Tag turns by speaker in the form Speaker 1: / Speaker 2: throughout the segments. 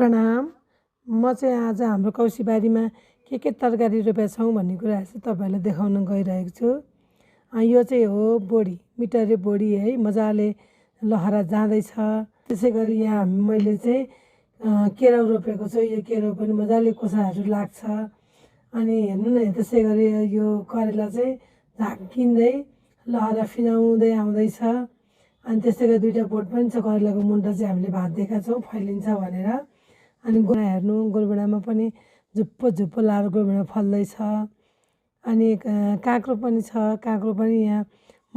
Speaker 1: प्रणाम। म चाहिँ आज हाम्रो कौसीबारीमा के तरकारी रोपेका छौँ भन्ने कुराहरू चाहिँ तपाईँहरूलाई देखाउन गइरहेको छु। यो चाहिँ हो बोडी, मिटरे बोडी है, मजाले लहरा जाँदैछ। त्यसै गरी यहाँ मैले चाहिँ केराउ रोपेको छु। यो केराउ पनि मजाले कोसाहरू लाग्छ। अनि हेर्नु न, त्यसै गरी यो करेला चाहिँ झाँकिँदै लहरा फिजाउँदै आउँदैछ। अनि त्यसै गरी दुईवटा बोट पनि छ। करेलाको मुन्टा चाहिँ हामीले भाँचिदिएका छौँ फैलिन्छ भनेर। अनि गोडा हेर्नु, गोडबेडामा पनि झुप्पो झुप्पो लाएर गोडबेडा फल्दैछ। अनि काँक्रो पनि छ, काँक्रो पनि यहाँ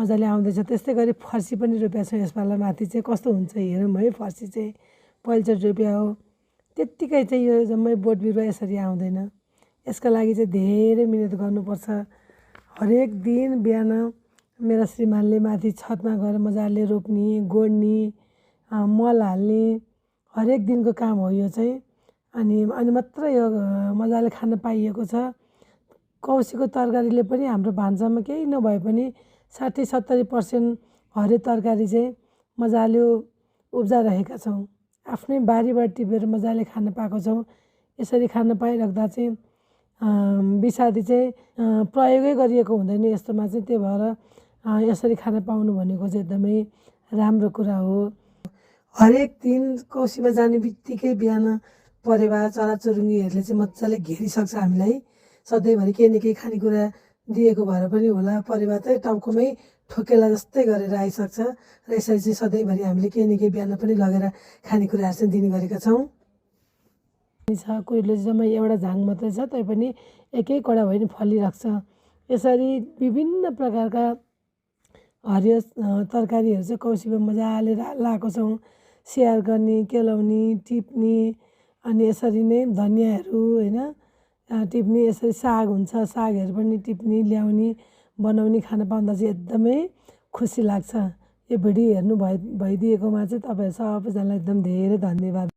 Speaker 1: मजाले आउँदैछ। त्यस्तै गरी फर्सी पनि रोपेको छौँ यसपालि। माथि चाहिँ कस्तो हुन्छ हेरौँ है। फर्सी चाहिँ पहिलोचोटि रोप्या हो। त्यत्तिकै चाहिँ यो जम्मै बोट बिरुवा यसरी आउँदैन। यसका लागि चाहिँ धेरै मिहिनेत गर्नुपर्छ। हरेक दिन बिहान मेरा श्रीमानले माथि छतमा गएर मजाले रोप्ने, गोड्ने, मल हाल्ने हरेक दिनको काम हो यो चाहिँ। अनि मात्र यो मजाले खान पाइएको छ। कौसीको तरकारीले पनि हाम्रो भान्सामा केही नभए पनि 60-70% हरेक तरकारी चाहिँ मजाले उब्जाइरहेका छौँ। आफ्नै बारीबाट टिपेर मजाले खान पाएको छौँ। यसरी खान पाइराख्दा चाहिँ विषादी चाहिँ प्रयोगै गरिएको हुँदैन यस्तोमा चाहिँ। त्यही भएर यसरी खान पाउनु भनेको चाहिँ एकदमै राम्रो कुरा हो। हरेक दिन कौसीमा जाने बित्तिकै बिहान परेवा चराचुरुङ्गीहरूले चाहिँ मजाले घेरिसक्छ हामीलाई। सधैँभरि केही न केही खानेकुरा दिएको भएर पनि होला, परेवा चाहिँ टाउकोमै ठोकेला जस्तै गरेर आइसक्छ। र यसरी चाहिँ सधैँभरि हामीले केही न केही बिहान पनि लगेर खानेकुराहरू चाहिँ दिने गरेका छौँ। कुहिलो जम्मै एउटा झाङ मात्रै छ, तैपनि एक एकवटा भए पनि फलिरहेको छ। यसरी विभिन्न प्रकारका हरियो तरकारीहरू चाहिँ कौसीमा मजाले लाएको छौँ। स्याहार गर्ने, केलाउने, टिप्ने, अनि यसरी नै धनियाँहरू होइन टिप्ने। यसरी साग हुन्छ, सागहरू पनि टिप्ने, ल्याउने, बनाउने, खान पाउँदा चाहिँ एकदमै खुसी लाग्छ। यो भिडियो हेर्नु भइदिएकोमा चाहिँ तपाईँहरू सबैजनालाई एकदम धेरै धन्यवाद।